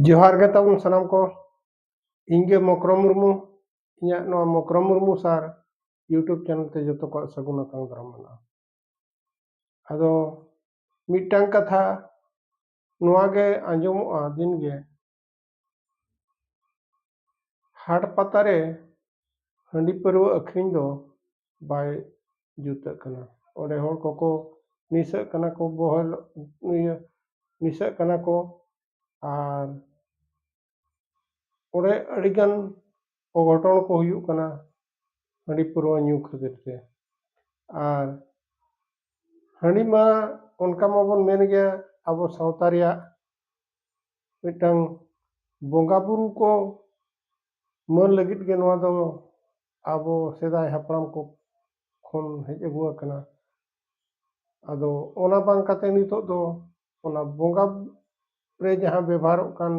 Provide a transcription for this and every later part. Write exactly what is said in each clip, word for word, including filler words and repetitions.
ᱡᱚᱦᱟᱨ ᱜᱮ ᱛᱟᱵᱚᱱ ᱥᱟᱱᱟᱢ ᱠᱚ᱾ ᱤᱧ ᱜᱮ ᱢᱚᱠᱨᱚᱢ ᱢᱩᱨᱢᱩ᱾ ᱤᱧᱟᱹᱜ ᱱᱚᱣᱟ ᱢᱚᱠᱨᱚᱢ ᱢᱩᱨᱢᱩ ᱥᱟᱨ YouTube ᱪᱮᱱᱮᱞ ᱛᱮ ᱡᱚᱛᱚ ᱠᱚᱣᱟᱜ ᱥᱟᱹᱜᱩᱱ ᱟᱛᱟᱝ ᱫᱟᱨᱟᱢ ᱢᱮᱱᱟᱜᱼᱟ᱾ ᱟᱫᱚ ᱢᱤᱫᱴᱟᱝ ᱠᱟᱛᱷᱟ ᱱᱚᱣᱟ ᱜᱮ ᱟᱸᱡᱚᱢᱚᱜᱼᱟ ᱫᱤᱱ ᱜᱮ, ᱦᱟᱴ ᱯᱟᱛᱟ ᱨᱮ ᱦᱟᱺᱰᱤ ᱯᱟᱹᱨᱣᱟᱹ ᱟᱹᱠᱷᱨᱤᱧ ᱫᱚ ᱵᱟᱭ ᱡᱩᱛᱟᱹᱜ ᱠᱟᱱᱟ᱾ ᱚᱸᱰᱮ ᱦᱚᱲ ᱠᱚᱠᱚ ᱱᱤᱥᱟᱹᱜ ᱠᱟᱱᱟ ᱠᱚ, ᱵᱚᱦᱮᱞ, ᱤᱭᱟᱹ, ᱱᱤᱥᱟᱹᱜ ᱠᱟᱱᱟ ᱠᱚ, ᱟᱨ ᱚᱸᱰᱮ ᱟᱹᱰᱤᱜᱟᱱ ᱚᱜᱷᱚᱴᱚᱱ ᱠᱚ ᱦᱩᱭᱩᱜ ᱠᱟᱱᱟ ᱦᱟᱺᱰᱤ ᱯᱟᱹᱨᱣᱟᱹ ᱧᱩ ᱠᱷᱟᱹᱛᱤᱨ ᱛᱮ᱾ ᱟᱨ ᱦᱟᱺᱰᱤ ᱢᱟ ᱚᱱᱠᱟ ᱢᱟᱵᱚᱱ ᱢᱮᱱ ᱜᱮᱭᱟ, ᱟᱵᱚ ᱥᱟᱶᱛᱟ ᱨᱮᱭᱟᱜ ᱢᱤᱫᱴᱟᱝ ᱵᱚᱸᱜᱟ ᱵᱩᱨᱩ ᱠᱚ ᱢᱟᱹᱱ ᱞᱟᱹᱜᱤᱫ ᱜᱮ ᱱᱚᱣᱟ ᱫᱚ ᱟᱵᱚ ᱥᱮᱫᱟᱭ ᱦᱟᱯᱲᱟᱢ ᱠᱚ ᱠᱷᱚᱱ ᱦᱮᱡ ᱟᱹᱜᱩ ᱟᱠᱟᱱᱟ᱾ ᱟᱫᱚ ᱚᱱᱟ ᱵᱟᱝ ᱠᱟᱛᱮ ᱱᱤᱛᱚᱜ ᱫᱚ ᱚᱱᱟ ᱵᱚᱸᱜᱟ ᱨᱮ ᱡᱟᱦᱟᱸ ᱵᱮᱵᱷᱟᱨᱚᱜ ᱠᱟᱱ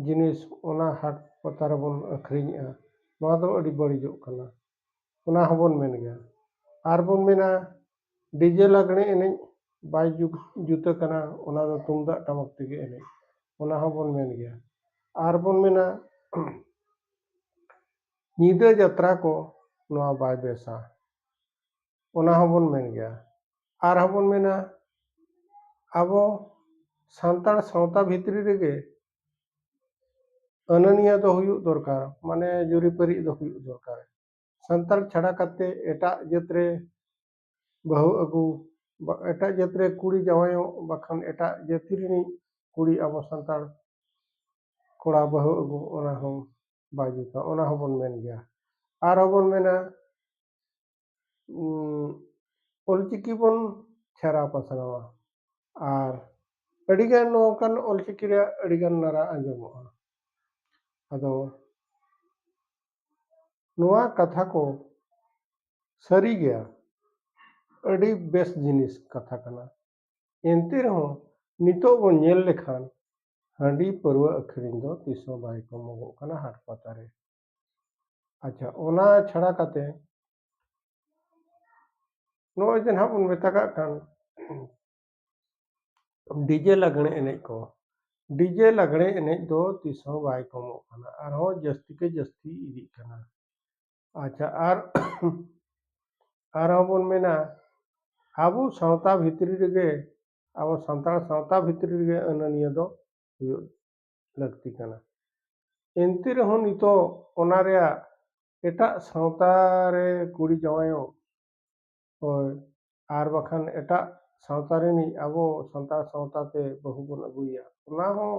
ᱡᱤᱱᱤᱥ, ᱚᱱᱟ ᱦᱟᱴ ᱯᱟᱛᱟ ᱨᱮᱵᱚᱱ ᱟᱹᱠᱷᱨᱤᱧᱮᱜᱼᱟ, ᱱᱚᱣᱟ ᱫᱚ ᱟᱹᱰᱤ ᱵᱟᱹᱲᱤᱡᱚᱜ ᱠᱟᱱᱟ᱾ ᱚᱱᱟ ᱦᱚᱸᱵᱚᱱ ᱢᱮᱱ ᱜᱮᱭᱟ᱾ ᱟᱨ ᱵᱚᱱ ᱢᱮᱱᱟ, ᱰᱤᱡᱮ ᱞᱟᱜᱽᱬᱮ ᱮᱱᱮᱡ ᱵᱟᱭ ᱡᱩᱛ, ᱡᱩᱛᱟᱹ ᱠᱟᱱᱟ, ᱚᱱᱟ ᱫᱚ ᱛᱩᱢᱫᱟᱜ ᱴᱟᱢᱟᱠ ᱛᱮᱜᱮ ᱮᱱᱮᱡ, ᱚᱱᱟ ᱦᱚᱸᱵᱚᱱ ᱢᱮᱱ ᱜᱮᱭᱟ᱾ ᱟᱨ ᱵᱚᱱ ᱢᱮᱱᱟ, ᱧᱤᱫᱟᱹ ᱡᱟᱛᱨᱟ ᱠᱚ, ᱱᱚᱣᱟ ᱵᱟᱭ ᱵᱮᱥᱟ, ᱚᱱᱟ ᱦᱚᱸᱵᱚᱱ ᱢᱮᱱ ᱜᱮᱭᱟ᱾ ᱟᱨ ᱦᱚᱸᱵᱚᱱ ᱢᱮᱱᱟ, ᱟᱵᱚ ᱥᱟᱱᱛᱟᱲ ᱥᱟᱶᱛᱟ ᱵᱷᱤᱛᱨᱤ ᱨᱮᱜᱮ ᱟᱹᱱᱟᱹᱱᱤᱭᱟᱹ ᱫᱚ ᱦᱩᱭᱩᱜ ᱫᱚᱨᱠᱟᱨ, ᱢᱟᱱᱮ ᱡᱩᱨᱤᱯᱟᱹᱨᱤ ᱫᱚ ᱦᱩᱭᱩᱜ ᱫᱚᱨᱠᱟᱨ᱾ ᱥᱟᱱᱛᱟᱲ ᱪᱷᱟᱲᱟ ᱠᱟᱛᱮ ᱮᱴᱟᱜ ᱡᱟᱹᱛ ᱨᱮ ᱵᱟᱹᱦᱩ ᱟᱹᱜᱩ, ᱵᱟ-, ᱮᱴᱟᱜ ᱡᱟᱹᱛ ᱨᱮ ᱠᱩᱲᱤ ᱡᱟᱶᱟᱭᱚᱜ, ᱵᱟᱠᱷᱟᱱ ᱮᱴᱟᱜ ᱡᱟᱹᱛᱤ ᱨᱤᱱᱤᱡ ᱠᱩᱲᱤ ᱟᱵᱚ ᱥᱟᱱᱛᱟᱲ ᱠᱚᱲᱟ ᱵᱟᱹᱦᱩ ᱟᱹᱜᱩ, ᱚᱱᱟ ᱦᱚᱸ ᱵᱟᱭ ᱡᱩᱛᱟ, ᱚᱱᱟ ᱦᱚᱸᱵᱚᱱ ᱢᱮᱱ ᱜᱮᱭᱟ᱾ ᱟᱨ ᱦᱚᱸᱵᱚᱱ ᱢᱮᱱᱟ, ᱩᱸ, ᱚᱞᱪᱤᱠᱤ ᱵᱚᱱ ᱪᱷᱟᱨᱟᱣ ᱯᱟᱥᱱᱟᱣᱟ᱾ ᱟᱨ ᱟᱹᱰᱤᱜᱟᱱ ᱱᱚᱝᱠᱟᱱ ᱚᱞᱪᱤᱠᱤ ᱨᱮᱭᱟᱜ ᱟᱹᱰᱤᱜᱟᱱ ᱱᱟᱨᱟ ᱟᱸᱡᱚᱢᱚᱜᱼᱟ᱾ ᱟᱫᱚ ᱱᱚᱣᱟ ᱠᱟᱛᱷᱟ ᱠᱚ ᱥᱟᱹᱨᱤ ᱜᱮᱭᱟ, ᱟᱹᱰᱤ ᱵᱮᱥ ᱡᱤᱱᱤᱥ ᱠᱟᱛᱷᱟ ᱠᱟᱱᱟ᱾ ᱮᱱᱛᱮ ᱨᱮᱦᱚᱸ ᱱᱤᱛᱚᱜ ᱵᱚᱱ ᱧᱮᱞ ᱞᱮᱠᱷᱟᱱ ᱦᱟᱺᱰᱤ ᱯᱟᱹᱨᱣᱟᱹ ᱟᱹᱠᱷᱨᱤᱧ ᱫᱚ ᱛᱤᱥ ᱦᱚᱸ ᱵᱟᱭ ᱠᱚᱢᱚᱜᱚᱜ ᱠᱟᱱᱟ ᱦᱟᱴ ᱯᱟᱛᱟ ᱨᱮ᱾ ᱟᱪᱪᱷᱟ, ᱚᱱᱟ ᱪᱷᱟᱲᱟ ᱠᱟᱛᱮ ᱱᱚᱜᱼᱚᱭ ᱡᱮ ᱱᱟᱦᱟᱜ ᱵᱚᱱ ᱢᱮᱛᱟ ᱠᱟᱜ ᱠᱟᱱ ᱰᱤᱡᱮ ᱞᱟᱜᱽᱬᱮ ᱮᱱᱮᱡ ᱠᱚ, ᱰᱤᱡᱮ ᱞᱟᱜᱽᱲᱮ ᱮᱱᱮᱡ ᱫᱚ ᱛᱤᱥ ᱦᱚᱸ ᱵᱟᱭ ᱠᱚᱢᱚᱜ ᱠᱟᱱᱟ, ᱟᱨᱦᱚᱸ ᱡᱟᱹᱥᱛᱤ ᱠᱮ ᱡᱟᱹᱥᱛᱤ ᱤᱫᱤᱜ ᱠᱟᱱᱟ᱾ ᱟᱪᱪᱷᱟ, ᱟᱨ ᱟᱨᱦᱚᱸ ᱵᱚᱱ ᱢᱮᱱᱟ, ᱟᱵᱚ ᱥᱟᱶᱛᱟ ᱵᱷᱤᱛᱨᱤ ᱨᱮᱜᱮ, ᱟᱵᱚ ᱥᱟᱱᱛᱟᱲ ᱥᱟᱶᱛᱟ ᱵᱷᱤᱛᱨᱤ ᱨᱮᱜᱮ ᱟᱹᱱᱟᱹᱱᱤᱭᱟᱹ ᱫᱚ ᱦᱩᱭᱩᱜ ᱞᱟᱹᱠᱛᱤ ᱠᱟᱱᱟ᱾ ᱮᱱᱛᱮ ᱨᱮᱦᱚᱸ ᱱᱤᱛᱚᱜ ᱚᱱᱟ ᱨᱮᱭᱟᱜ ᱮᱴᱟᱜ ᱥᱟᱶᱛᱟ ᱨᱮ ᱠᱩᱲᱤ ᱡᱟᱶᱟᱭᱚᱜ, ᱦᱳᱭ, ᱟᱨ ᱵᱟᱠᱷᱟᱱ ᱮᱴᱟᱜ ᱥᱟᱶᱛᱟ ᱨᱤᱱᱤᱡ ᱟᱵᱚ ᱥᱟᱱᱛᱟᱲ ᱥᱟᱶᱛᱟ ᱛᱮ ᱵᱟᱹᱦᱩ ᱵᱚᱱ ᱟᱹᱜᱩᱭᱟ, ᱚᱱᱟ ᱦᱚᱸ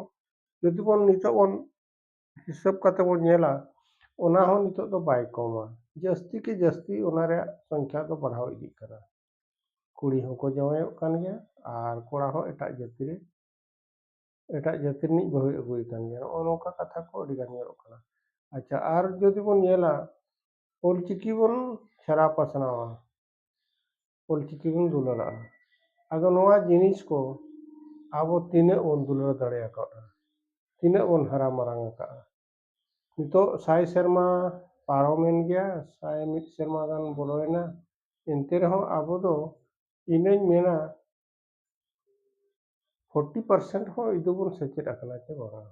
ᱡᱩᱫᱤ ᱵᱚᱱ ᱱᱤᱛᱚᱜ ᱵᱚᱱ ᱦᱤᱥᱟᱹᱵ ᱠᱟᱛᱮ ᱵᱚᱱ ᱧᱮᱞᱟ, ᱚᱱᱟ ᱦᱚᱸ ᱱᱤᱛᱚᱜ ᱫᱚ ᱵᱟᱭ ᱠᱚᱢᱟ᱾ ᱡᱟᱹᱥᱛᱤ ᱠᱮ ᱡᱟᱹᱥᱛᱤ ᱚᱱᱟ ᱨᱮᱭᱟᱜ ᱥᱚᱝᱠᱷᱟ ᱫᱚ ᱵᱟᱲᱦᱟᱣ ᱤᱫᱤᱜ ᱠᱟᱱᱟ᱾ ᱠᱩᱲᱤ ᱦᱚᱸᱠᱚ ᱡᱟᱶᱟᱭᱚᱜ ᱠᱟᱱ ᱜᱮᱭᱟ ᱟᱨ ᱠᱚᱲᱟ ᱦᱚᱸ ᱮᱴᱟᱜ ᱡᱟᱹᱛᱤ ᱨᱮ, ᱮᱴᱟᱜ ᱡᱟᱹᱛᱤ ᱨᱤᱱᱤᱡ ᱵᱟᱹᱦᱩᱭ ᱟᱹᱜᱩᱭᱮ ᱠᱟᱱ ᱜᱮᱭᱟ᱾ ᱱᱚᱜᱼᱚ ᱱᱚᱝᱠᱟ ᱠᱟᱛᱷᱟ ᱠᱚ ᱟᱹᱰᱤ ᱜᱟᱱ ᱧᱮᱞᱚᱜ ᱠᱟᱱᱟ᱾ ᱟᱪᱪᱷᱟ, ᱟᱨ ᱡᱩᱫᱤ ᱵᱚᱱ ᱧᱮᱞᱟ, ᱚᱞᱪᱤᱠᱤ ᱵᱚᱱ ᱪᱷᱟᱨᱟᱣ ᱯᱟᱥᱱᱟᱣᱟ, ᱚᱞᱪᱤᱠᱤ ᱵᱚᱱ ᱫᱩᱞᱟᱹᱲᱟᱜᱼᱟ᱾ ᱟᱫᱚ ᱱᱚᱣᱟ ᱡᱤᱱᱤᱥ ᱠᱚ ᱟᱵᱚ ᱛᱤᱱᱟᱹᱜ ᱵᱚᱱ ᱫᱩᱞᱟᱹᱲ ᱫᱟᱲᱮ ᱟᱠᱟᱫᱼᱟ, ᱛᱤᱱᱟᱹᱜ ᱵᱚᱱ ᱦᱟᱨᱟ ᱢᱟᱨᱟᱝ ᱟᱠᱟᱫᱼᱟ᱾ ᱱᱤᱛᱚᱜ ᱥᱟᱭ ᱥᱮᱨᱢᱟ ᱯᱟᱨᱚᱢᱮᱱ ᱜᱮᱭᱟ, ᱥᱟᱭ ᱢᱤᱫ ᱥᱮᱨᱢᱟ ᱜᱟᱱ ᱵᱚᱞᱚᱭᱮᱱᱟ᱾ ᱮᱱᱛᱮ ᱨᱮᱦᱚᱸ ᱟᱵᱚ ᱫᱚ ᱤᱱᱟᱹᱧ ᱢᱮᱱᱟ, ᱯᱷᱳᱨᱴᱤ ᱯᱟᱨᱥᱮᱱᱴ ᱦᱚᱸ ᱤᱫᱩ ᱵᱚᱱ ᱥᱮᱪᱮᱫ ᱟᱠᱟᱱᱟ ᱪᱮ ᱵᱟᱝᱟ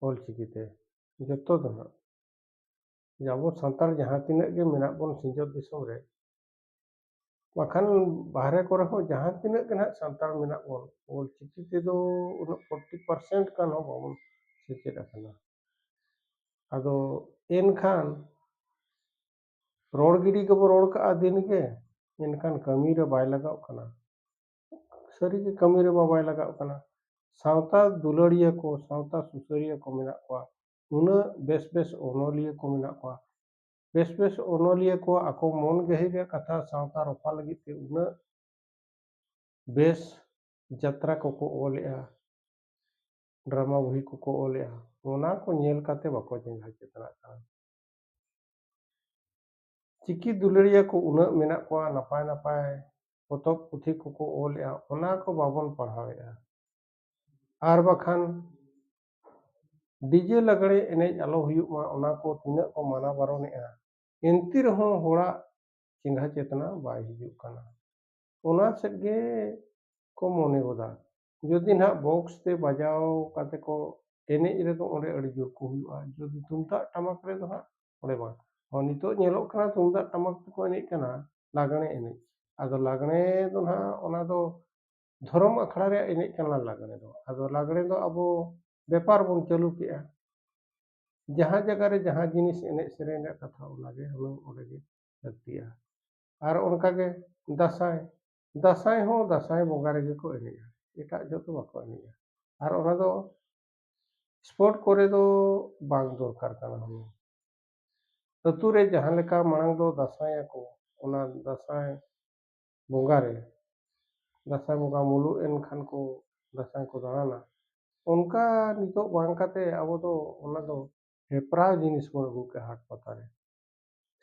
ᱚᱞᱪᱤᱠᱤ ᱛᱮ? ᱡᱚᱛᱚ ᱫᱚ ᱱᱟᱜ, ᱡᱮ ᱟᱵᱚ ᱥᱟᱱᱛᱟᱲ ᱡᱟᱦᱟᱸ ᱛᱤᱱᱟᱹᱜ ᱜᱮ ᱢᱮᱱᱟᱜ ᱵᱚᱱ ᱥᱤᱧᱚᱛ ᱫᱤᱥᱚᱢ ᱨᱮ, ᱵᱟᱠᱷᱟᱱ ᱵᱟᱦᱨᱮ ᱠᱚᱨᱮ ᱦᱚᱸ ᱡᱟᱦᱟᱸ ᱛᱤᱱᱟᱹᱜ ᱜᱮ ᱱᱟᱜ ᱥᱟᱱᱛᱟᱲ ᱢᱮᱱᱟᱜ ᱵᱚᱱ, ᱚᱞᱪᱤᱠᱤ ᱛᱮᱫᱚ ᱩᱱᱟᱹᱜ ᱯᱷᱳᱨᱴᱤ ᱯᱟᱨᱥᱮᱱᱴ ᱜᱟᱱ ᱦᱚᱸ ᱵᱟᱵᱚᱱ ᱥᱮᱪᱮᱫ ᱟᱠᱟᱱᱟ᱾ ᱟᱫᱚ ᱮᱱᱠᱷᱟᱱ ᱨᱚᱲ ᱜᱤᱰᱤ ᱜᱮᱵᱚ ᱨᱚᱲ ᱠᱟᱜᱼᱟ ᱫᱤᱱ ᱜᱮ, ᱮᱱᱠᱷᱟᱱ ᱠᱟᱹᱢᱤ ᱨᱮ ᱵᱟᱭ ᱞᱟᱜᱟᱣ ᱠᱟᱱᱟ᱾ ᱥᱟᱹᱨᱤᱜᱮ ᱠᱟᱹᱢᱤ ᱨᱮ ᱵᱟᱭ ᱞᱟᱜᱟᱣ ᱠᱟᱱᱟ᱾ ᱥᱟᱶᱛᱟ ᱫᱩᱞᱟᱹᱲᱤᱭᱟᱹ ᱠᱚ, ᱥᱟᱶᱛᱟ ᱥᱩᱥᱟᱹᱨᱤᱭᱟᱹ ᱠᱚ ᱢᱮᱱᱟᱜ ᱠᱚᱣᱟ, ᱩᱱᱟᱹᱜ ᱵᱮᱥ ᱵᱮᱥ ᱚᱱᱚᱞᱤᱭᱟᱹ ᱠᱚ ᱢᱮᱱᱟᱜ ᱠᱚᱣᱟ, ᱵᱮᱥ ᱵᱮᱥ ᱚᱱᱚᱞᱤᱭᱟᱹ ᱠᱚ ᱟᱠᱚ ᱢᱚᱱ ᱜᱟᱹᱦᱤᱨ ᱨᱮᱭᱟᱜ ᱠᱟᱛᱷᱟ ᱥᱟᱶᱛᱟ ᱨᱚᱯᱷᱟ ᱞᱟᱹᱜᱤᱫ ᱛᱮ ᱩᱱᱟᱹᱜ ᱵᱮᱥ ᱡᱟᱛᱨᱟ ᱠᱚᱠᱚ ᱚᱞᱮᱜᱼᱟ, ᱰᱨᱟᱢᱟ ᱵᱳᱦᱤ ᱠᱚᱠᱚ ᱚᱞᱮᱜᱼᱟ, ᱚᱱᱟ ᱠᱚ ᱧᱮᱞ ᱠᱟᱛᱮ ᱵᱟᱠᱚ ᱪᱮᱸᱜᱷᱟ ᱪᱮᱛᱱᱟᱜ ᱠᱟᱱᱟ᱾ ᱪᱤᱠᱤ ᱫᱩᱞᱟᱹᱲᱤᱭᱟᱹ ᱠᱚ ᱩᱱᱟᱹᱜ ᱢᱮᱱᱟᱜ ᱠᱚᱣᱟ, ᱱᱟᱯᱟᱭ ᱱᱟᱯᱟᱭ ᱯᱚᱛᱚᱵ ᱯᱩᱛᱷᱤ ᱠᱚᱠᱚ ᱚᱞᱮᱜᱼᱟ, ᱚᱱᱟ ᱠᱚ ᱵᱟᱵᱚᱱ ᱯᱟᱲᱦᱟᱣᱮᱜᱼᱟ᱾ ᱟᱨ ᱵᱟᱠᱷᱟᱱ ᱰᱤᱡᱮ ᱞᱟᱜᱽᱲᱮ ᱮᱱᱮᱡ ᱟᱞᱚ ᱦᱩᱭᱩᱜ ᱢᱟ, ᱚᱱᱟ ᱠᱚ ᱛᱤᱱᱟᱹᱜ ᱠᱚ ᱢᱟᱱᱟ ᱵᱟᱨᱚᱱᱮᱜᱼᱟ, ᱮᱱᱛᱮ ᱨᱮᱦᱚᱸ ᱦᱚᱲᱟᱜ ᱪᱮᱸᱜᱷᱟ ᱪᱮᱛᱱᱟ ᱵᱟᱭ ᱦᱤᱡᱩᱜ ᱠᱟᱱᱟ᱾ ᱚᱱᱟ ᱥᱮᱫ ᱜᱮ ᱠᱚ ᱢᱚᱱᱮ ᱜᱚᱫᱟ᱾ ᱡᱩᱫᱤ ᱱᱟᱦᱟᱜ ᱵᱚᱠᱥ ᱛᱮ ᱵᱟᱡᱟᱣ ᱠᱟᱛᱮ ᱠᱚ ᱮᱱᱮᱡ ᱨᱮᱫᱚ ᱚᱸᱰᱮ ᱟᱹᱰᱤ ᱡᱳᱨ ᱠᱚ ᱦᱩᱭᱩᱜᱼᱟ᱾ ᱡᱩᱫᱤ ᱛᱩᱢᱫᱟᱜ ᱴᱟᱢᱟᱠ ᱨᱮᱫᱚ ᱦᱟᱸᱜ ᱚᱸᱰᱮ ᱵᱟᱝ᱾ ᱦᱚᱸ, ᱱᱤᱛᱚᱜ ᱧᱮᱞᱚᱜ ᱠᱟᱱᱟ ᱛᱩᱢᱫᱟᱜ ᱴᱟᱢᱟᱠ ᱛᱮᱠᱚ ᱮᱱᱮᱡ ᱠᱟᱱᱟ ᱞᱟᱜᱽᱬᱮ ᱮᱱᱮᱡ᱾ ᱟᱫᱚ ᱞᱟᱜᱽᱬᱮ ᱫᱚ ᱱᱟᱦᱟᱜ ᱚᱱᱟ ᱫᱚ ᱫᱷᱚᱨᱚᱢ ᱟᱠᱷᱲᱟ ᱨᱮᱭᱟᱜ ᱮᱱᱮᱡ ᱠᱟᱱᱟ ᱞᱟᱜᱽᱬᱮ ᱫᱚ᱾ ᱟᱫᱚ ᱞᱟᱜᱽᱬᱮ ᱫᱚ ᱟᱵᱚ ᱵᱮᱯᱟᱨ ᱵᱚᱱ ᱪᱟᱹᱞᱩ ᱠᱮᱜᱼᱟ᱾ ᱡᱟᱦᱟᱸ ᱡᱟᱭᱜᱟ ᱨᱮ ᱡᱟᱦᱟᱸ ᱡᱤᱱᱤᱥ ᱮᱱᱮᱡ ᱥᱮᱨᱮᱧ ᱨᱮᱭᱟᱜ ᱠᱟᱛᱷᱟ, ᱚᱱᱟᱜᱮ ᱦᱩᱱᱟᱹᱝ ᱚᱸᱰᱮ ᱜᱮ ᱞᱟᱹᱠᱛᱤᱜᱼᱟ᱾ ᱟᱨ ᱚᱱᱠᱟᱜᱮ ᱫᱟᱸᱥᱟᱭ, ᱫᱟᱸᱥᱟᱭ ᱦᱚᱸ ᱫᱟᱸᱥᱟᱭ ᱵᱚᱸᱜᱟ ᱨᱮᱜᱮ ᱠᱚ ᱮᱱᱮᱡᱼᱟ, ᱮᱴᱟᱜ ᱡᱚᱦᱚᱜ ᱫᱚ ᱵᱟᱠᱚ ᱮᱱᱮᱡᱼᱟ᱾ ᱟᱨ ᱚᱱᱟ ᱫᱚ ᱥᱯᱳᱨᱴ ᱠᱚᱨᱮ ᱫᱚ ᱵᱟᱝ ᱫᱚᱨᱠᱟᱨ ᱠᱟᱱᱟ ᱦᱩᱱᱟᱹᱝ᱾ ᱟᱹᱛᱩ ᱨᱮ ᱡᱟᱦᱟᱸ ᱞᱮᱠᱟ ᱢᱟᱲᱟᱝ ᱫᱚ ᱫᱟᱸᱥᱟᱭ ᱟᱠᱚ, ᱚᱱᱟ ᱫᱟᱸᱥᱟᱭ ᱵᱚᱸᱜᱟ ᱨᱮ, ᱫᱟᱸᱥᱟᱭ ᱵᱚᱸᱜᱟ ᱢᱩᱞᱩᱜ ᱮᱱ ᱠᱷᱟᱱ ᱠᱚ ᱫᱟᱸᱥᱟᱭ ᱠᱚ ᱫᱟᱬᱟᱱᱟ, ᱚᱱᱠᱟ ᱱᱤᱛᱚᱜ ᱵᱟᱝ ᱠᱟᱛᱮ ᱟᱵᱚ ᱫᱚ ᱚᱱᱟ ᱫᱚ ᱦᱮᱯᱨᱟᱣ ᱡᱤᱱᱤᱥ ᱵᱚᱱ ᱟᱹᱜᱩ ᱠᱮᱜᱼᱟ ᱦᱟᱴ ᱯᱟᱛᱟ ᱨᱮ,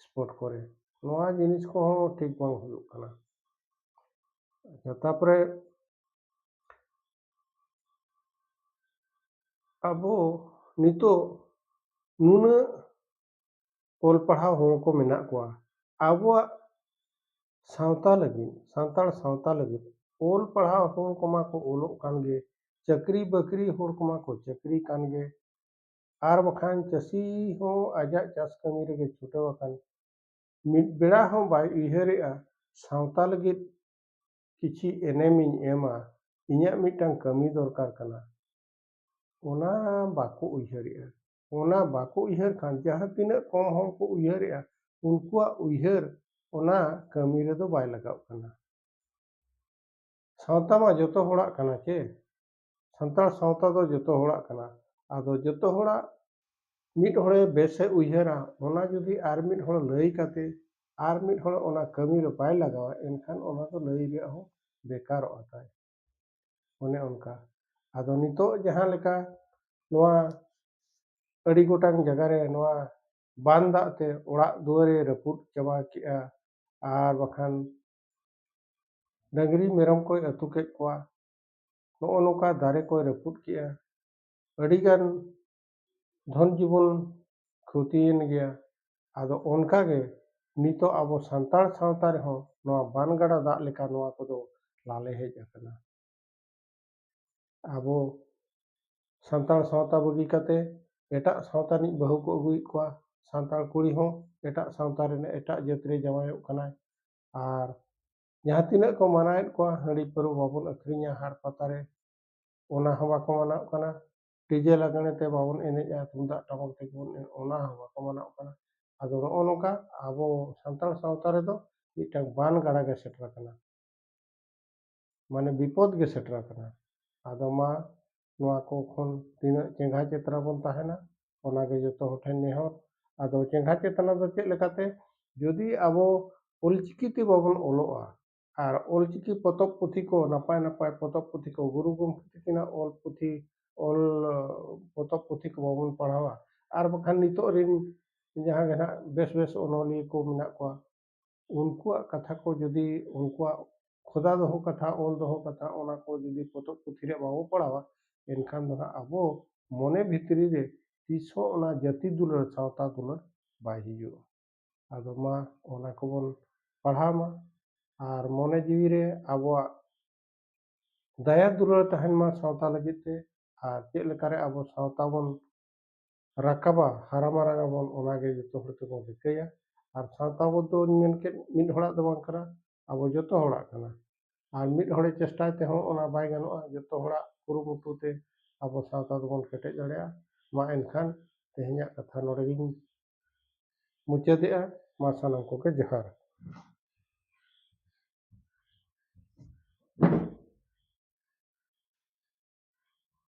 ᱥᱯᱳᱨᱴ ᱠᱚᱨᱮ᱾ ᱱᱚᱣᱟ ᱡᱤᱱᱤᱥ ᱠᱚᱦᱚᱸ ᱴᱷᱤᱠ ᱵᱟᱝ ᱦᱩᱭᱩᱜ ᱠᱟᱱᱟ᱾ ᱟᱪᱪᱷᱟ, ᱛᱟᱯᱚᱨᱮ ᱟᱵᱚ ᱱᱤᱛᱚᱜ ᱱᱩᱱᱟᱹᱜ ᱚᱞ ᱯᱟᱲᱦᱟᱣ ᱦᱚᱲ ᱠᱚ ᱢᱮᱱᱟᱜ ᱠᱚᱣᱟ, ᱟᱵᱚᱣᱟᱜ ᱥᱟᱶᱛᱟ ᱞᱟᱹᱜᱤᱫ, ᱥᱟᱱᱛᱟᱲ ᱥᱟᱶᱛᱟ ᱞᱟᱹᱜᱤᱫ ᱚᱞ ᱯᱟᱲᱦᱟᱣ ᱦᱚᱲ ᱠᱚᱢᱟ ᱠᱚ ᱚᱞᱚᱜ ᱠᱟᱱ ᱜᱮ, ᱪᱟᱹᱠᱨᱤ ᱵᱟᱹᱠᱨᱤ ᱦᱚᱲ ᱠᱚᱢᱟ ᱠᱚ ᱪᱟᱹᱠᱨᱤ ᱠᱟᱱ ᱜᱮ, ᱟᱨ ᱵᱟᱠᱷᱟᱱ ᱪᱟᱹᱥᱤ ᱦᱚᱸ ᱟᱡᱟᱜ ᱪᱟᱥ ᱠᱟᱹᱢᱤ ᱨᱮᱜᱮ ᱪᱷᱩᱴᱟᱹᱣ ᱟᱠᱟᱱ᱾ ᱢᱤᱫ ᱵᱮᱲᱟ ᱦᱚᱸ ᱵᱟᱭ ᱩᱭᱦᱟᱹᱨᱮᱜᱼᱟ ᱥᱟᱶᱛᱟ ᱞᱟᱹᱜᱤᱫ ᱠᱤᱪᱷᱤ ᱮᱱᱮᱢᱤᱧ ᱮᱢᱟ, ᱤᱧᱟᱹᱜ ᱢᱤᱫᱴᱟᱝ ᱠᱟᱹᱢᱤ ᱫᱚᱨᱠᱟᱨ ᱠᱟᱱᱟ, ᱚᱱᱟ ᱵᱟᱠᱚ ᱩᱭᱦᱟᱹᱨᱮᱜᱼᱟ᱾ ᱚᱱᱟ ᱵᱟᱠᱚ ᱩᱭᱦᱟᱹᱨ ᱠᱷᱟᱱ ᱡᱟᱦᱟᱸ ᱛᱤᱱᱟᱹᱜ ᱠᱚᱢ ᱦᱚᱲ ᱠᱚ ᱩᱭᱦᱟᱹᱨᱮᱜᱼᱟ, ᱩᱱᱠᱩᱣᱟᱜ ᱩᱭᱦᱟᱹᱨ ᱚᱱᱟ ᱠᱟᱹᱢᱤ ᱨᱮᱫᱚ ᱵᱟᱭ ᱞᱟᱜᱟᱣ ᱠᱟᱱᱟ᱾ ᱥᱟᱶᱛᱟ ᱢᱟ ᱡᱚᱛᱚ ᱦᱚᱲᱟᱜ ᱠᱟᱱᱟ ᱪᱮ? ᱥᱟᱱᱛᱟᱲ ᱥᱟᱶᱛᱟ ᱫᱚ ᱡᱚᱛᱚ ᱦᱚᱲᱟᱜ ᱠᱟᱱᱟ᱾ ᱟᱫᱚ ᱡᱚᱛᱚ ᱦᱚᱲᱟᱜ ᱢᱤᱫ ᱦᱚᱲᱮ ᱵᱮᱥᱮ ᱩᱭᱦᱟᱹᱨᱟ, ᱚᱱᱟ ᱡᱩᱫᱤ ᱟᱨ ᱢᱤᱫ ᱦᱚᱲ ᱞᱟᱹᱭ ᱠᱟᱛᱮ ᱟᱨ ᱢᱤᱫ ᱦᱚᱲ ᱚᱱᱟ ᱠᱟᱹᱢᱤ ᱨᱮ ᱵᱟᱭ ᱞᱟᱜᱟᱣᱟ, ᱮᱱᱠᱷᱟᱱ ᱚᱱᱟ ᱫᱚ ᱞᱟᱹᱭ ᱨᱮᱭᱟᱜ ᱦᱚᱸ ᱵᱮᱠᱟᱨᱚᱜᱼᱟ ᱛᱟᱭ᱾ ᱚᱱᱮ ᱚᱱᱠᱟ᱾ ᱟᱫᱚ ᱱᱤᱛᱚᱜ ᱡᱟᱦᱟᱸ ᱞᱮᱠᱟ ᱱᱚᱣᱟ ᱟᱹᱰᱤ ᱜᱚᱴᱟᱝ ᱡᱟᱭᱜᱟ ᱨᱮ ᱱᱚᱣᱟ ᱵᱟᱱ ᱫᱟᱜ ᱛᱮ ᱚᱲᱟᱜ ᱫᱩᱣᱟᱹᱨᱮ ᱨᱟᱹᱯᱩᱫ ᱪᱟᱵᱟ ᱠᱮᱜᱼᱟ, ᱟᱨ ᱵᱟᱠᱷᱟᱱ ᱰᱟᱹᱝᱨᱤ ᱢᱮᱨᱚᱢ ᱠᱚᱭ ᱟᱹᱛᱩ ᱠᱮᱫ ᱠᱚᱣᱟ, ᱱᱚᱜᱼᱚ ᱱᱚᱝᱠᱟ ᱫᱟᱨᱮ ᱠᱚᱭ ᱨᱟᱹᱯᱩᱫ ᱠᱮᱜᱼᱟ, ᱟᱹᱰᱤᱜᱟᱱ ᱫᱷᱚᱱ ᱡᱤᱵᱚᱱ ᱠᱷᱚᱛᱤᱭᱮᱱ ᱜᱮᱭᱟ᱾ ᱟᱫᱚ ᱚᱱᱠᱟᱜᱮ ᱱᱤᱛᱚᱜ ᱟᱵᱚ ᱥᱟᱱᱛᱟᱲ ᱥᱟᱶᱛᱟ ᱨᱮᱦᱚᱸ ᱱᱚᱣᱟ ᱵᱟᱱ ᱜᱟᱰᱟ ᱫᱟᱜ ᱞᱮᱠᱟ ᱱᱚᱣᱟ ᱠᱚᱫᱚ ᱞᱟᱞᱮ ᱦᱮᱡ ᱟᱠᱟᱱᱟ᱾ ᱟᱵᱚ ᱥᱟᱱᱛᱟᱲ ᱥᱟᱶᱛᱟ ᱵᱟᱹᱜᱤ ᱠᱟᱛᱮ ᱮᱴᱟᱜ ᱥᱟᱶᱛᱟ ᱨᱤᱱᱤᱡ ᱵᱟᱹᱦᱩ ᱠᱚ ᱟᱹᱜᱩᱭᱮᱫ ᱠᱚᱣᱟ᱾ ᱥᱟᱱᱛᱟᱲ ᱠᱩᱲᱤ ᱦᱚᱸ ᱮᱴᱟᱜ ᱥᱟᱶᱛᱟ ᱨᱮᱱ ᱮᱴᱟᱜ ᱡᱟᱹᱛ ᱨᱮ ᱡᱟᱶᱟᱭᱚᱜ ᱠᱟᱱᱟᱭ᱾ ᱟᱨ ᱡᱟᱦᱟᱸ ᱛᱤᱱᱟᱹᱜ ᱠᱚ ᱢᱟᱱᱟᱣᱮᱫ ᱠᱚᱣᱟ, ᱦᱟᱺᱰᱤ ᱯᱟᱹᱣᱨᱟᱹ ᱵᱟᱵᱚᱱ ᱟᱹᱠᱷᱨᱤᱧᱟ ᱦᱟᱴ ᱯᱟᱛᱟ ᱨᱮ, ᱚᱱᱟ ᱦᱚᱸ ᱵᱟᱠᱚ ᱢᱟᱱᱟᱣ ᱠᱟᱱᱟ᱾ ᱰᱤᱡᱮ ᱞᱟᱜᱽᱬᱮ ᱛᱮ ᱵᱟᱵᱚᱱ ᱮᱱᱮᱡᱼᱟ, ᱛᱩᱢᱫᱟᱜ ᱴᱟᱢᱟᱠ ᱛᱮᱜᱮ ᱵᱚᱱ ᱮᱱᱮᱡ, ᱚᱱᱟ ᱦᱚᱸ ᱵᱟᱠᱚ ᱢᱟᱱᱟᱣ ᱠᱟᱱᱟ᱾ ᱟᱫᱚ ᱱᱚᱜᱼᱚ ᱱᱚᱝᱠᱟ ᱟᱵᱚ ᱥᱟᱱᱛᱟᱲ ᱥᱟᱶᱛᱟ ᱨᱮᱫᱚ ᱢᱤᱫᱴᱟᱝ ᱵᱟᱱ ᱜᱟᱰᱟ ᱜᱮ ᱥᱮᱴᱮᱨ ᱟᱠᱟᱱᱟ, ᱢᱟᱱᱮ ᱵᱤᱯᱚᱫ ᱜᱮ ᱥᱮᱴᱮᱨ ᱟᱠᱟᱱᱟ᱾ ᱟᱫᱚ ᱢᱟ ᱱᱚᱣᱟ ᱠᱚ ᱠᱷᱚᱱ ᱛᱤᱱᱟᱹᱜ ᱪᱮᱸᱜᱷᱟ ᱪᱮᱛᱱᱟ ᱵᱚᱱ ᱛᱟᱦᱮᱱᱟ, ᱚᱱᱟᱜᱮ ᱡᱚᱛᱚ ᱦᱚᱲ ᱴᱷᱮᱱ ᱱᱮᱦᱚᱨ᱾ ᱟᱫᱚ ᱪᱮᱸᱜᱷᱟ ᱪᱮᱛᱱᱟ ᱫᱚ ᱪᱮᱫ ᱞᱮᱠᱟᱛᱮ? ᱡᱩᱫᱤ ᱟᱵᱚ ᱚᱞᱪᱤᱠᱤ ᱛᱮ ᱵᱟᱵᱚᱱ ᱚᱞᱚᱜᱼᱟ ᱟᱨ ᱚᱞᱪᱤᱠᱤ ᱯᱚᱛᱚᱵ ᱯᱩᱛᱷᱤ ᱠᱚ, ᱱᱟᱯᱟᱭ ᱱᱟᱯᱟᱭ ᱯᱚᱛᱚᱵ ᱯᱩᱛᱷᱤ ᱠᱚ, ᱜᱩᱨᱩ ᱜᱚᱢᱠᱮ ᱛᱟᱹᱠᱤᱱᱟᱜ ᱚᱞ ᱯᱩᱛᱷᱤ, ᱚᱞ ᱯᱚᱛᱚᱵ ᱯᱩᱛᱷᱤ ᱠᱚ ᱵᱟᱵᱚᱱ ᱯᱟᱲᱦᱟᱣᱟ, ᱟᱨ ᱵᱟᱠᱷᱟᱱ ᱱᱤᱛᱚᱜ ᱨᱤᱱ ᱡᱟᱦᱟᱸ ᱜᱮ ᱱᱟᱦᱟᱜ ᱵᱮᱥ ᱵᱮᱥ ᱚᱱᱚᱞᱤᱭᱟᱹ ᱠᱚ ᱢᱮᱱᱟᱜ ᱠᱚᱣᱟ, ᱩᱱᱠᱩᱣᱟᱜ ᱠᱟᱛᱷᱟ ᱠᱚ ᱡᱩᱫᱤ, ᱩᱱᱠᱩᱣᱟᱜ ᱠᱷᱚᱫᱟ ᱫᱚᱦᱚ ᱠᱟᱛᱷᱟ, ᱚᱞ ᱫᱚᱦᱚ ᱠᱟᱛᱷᱟ, ᱚᱱᱟ ᱠᱚ ᱡᱩᱫᱤ ᱯᱚᱛᱚᱵ ᱯᱩᱛᱷᱤ ᱨᱮ ᱵᱟᱵᱚ ᱯᱟᱲᱦᱟᱣᱟ, ᱮᱱᱠᱷᱟᱱ ᱫᱚ ᱱᱟᱦᱟᱜ ᱟᱵᱚ ᱢᱚᱱᱮ ᱵᱷᱤᱛᱨᱤ ᱨᱮ ᱛᱤᱥ ᱦᱚᱸ ᱚᱱᱟ ᱡᱟᱹᱛᱤ ᱫᱩᱞᱟᱹᱲ, ᱥᱟᱶᱛᱟ ᱫᱩᱞᱟᱹᱲ ᱵᱟᱭ ᱦᱤᱡᱩᱜᱼᱟ᱾ ᱟᱫᱚ ᱢᱟ ᱚᱱᱟ ᱠᱚᱵᱚᱱ ᱯᱟᱲᱦᱟᱣ ᱢᱟ ᱟᱨ ᱢᱚᱱᱮ ᱡᱤᱣᱤ ᱨᱮ ᱟᱵᱚᱣᱟᱜ ᱫᱟᱭᱟ ᱫᱩᱞᱟᱹᱲ ᱛᱟᱦᱮᱱ ᱢᱟ ᱥᱟᱶᱛᱟ ᱞᱟᱹᱜᱤᱫ ᱛᱮ, ᱟᱨ ᱪᱮᱫ ᱞᱮᱠᱟᱨᱮ ᱟᱵᱚ ᱥᱟᱶᱛᱟ ᱵᱚᱱ ᱨᱟᱠᱟᱵᱟ, ᱦᱟᱨᱟ ᱢᱟᱨᱟᱝ ᱟᱵᱚᱱ, ᱚᱱᱟᱜᱮ ᱡᱚᱛᱚ ᱦᱚᱲ ᱛᱮᱵᱚᱱ ᱨᱤᱠᱟᱹᱭᱟ᱾ ᱟᱨ ᱥᱟᱶᱛᱟ ᱵᱚᱱ ᱫᱚ ᱢᱮᱱ ᱠᱮᱫ ᱢᱤᱫ ᱦᱚᱲᱟᱜ ᱫᱚ ᱵᱟᱝ ᱠᱟᱱᱟ, ᱟᱵᱚ ᱡᱚᱛᱚ ᱦᱚᱲᱟᱜ ᱠᱟᱱᱟ᱾ ᱟᱨ ᱢᱤᱫ ᱦᱚᱲᱮ ᱪᱮᱥᱴᱟᱭ ᱛᱮᱦᱚᱸ ᱚᱱᱟ ᱵᱟᱭ ᱜᱟᱱᱚᱜᱼᱟ, ᱡᱚᱛᱚ ᱦᱚᱲᱟᱜ ᱠᱩᱨᱩᱢᱩᱴᱩ ᱛᱮ ᱟᱵᱚ ᱥᱟᱶᱛᱟ ᱫᱚᱵᱚᱱ ᱠᱮᱴᱮᱡ ᱫᱟᱲᱮᱭᱟᱜᱼᱟ᱾ ᱢᱟ ᱮᱱᱠᱷᱟᱱ ᱛᱮᱦᱮᱧᱟᱜ ᱠᱟᱛᱷᱟ ᱱᱚᱰᱮ ᱜᱤᱧ ᱢᱩᱪᱟᱹᱫᱮᱜᱼᱟ᱾ ᱢᱟ ᱥᱟᱱᱟᱢ ᱠᱚᱜᱮ ᱡᱚᱦᱟᱨ᱾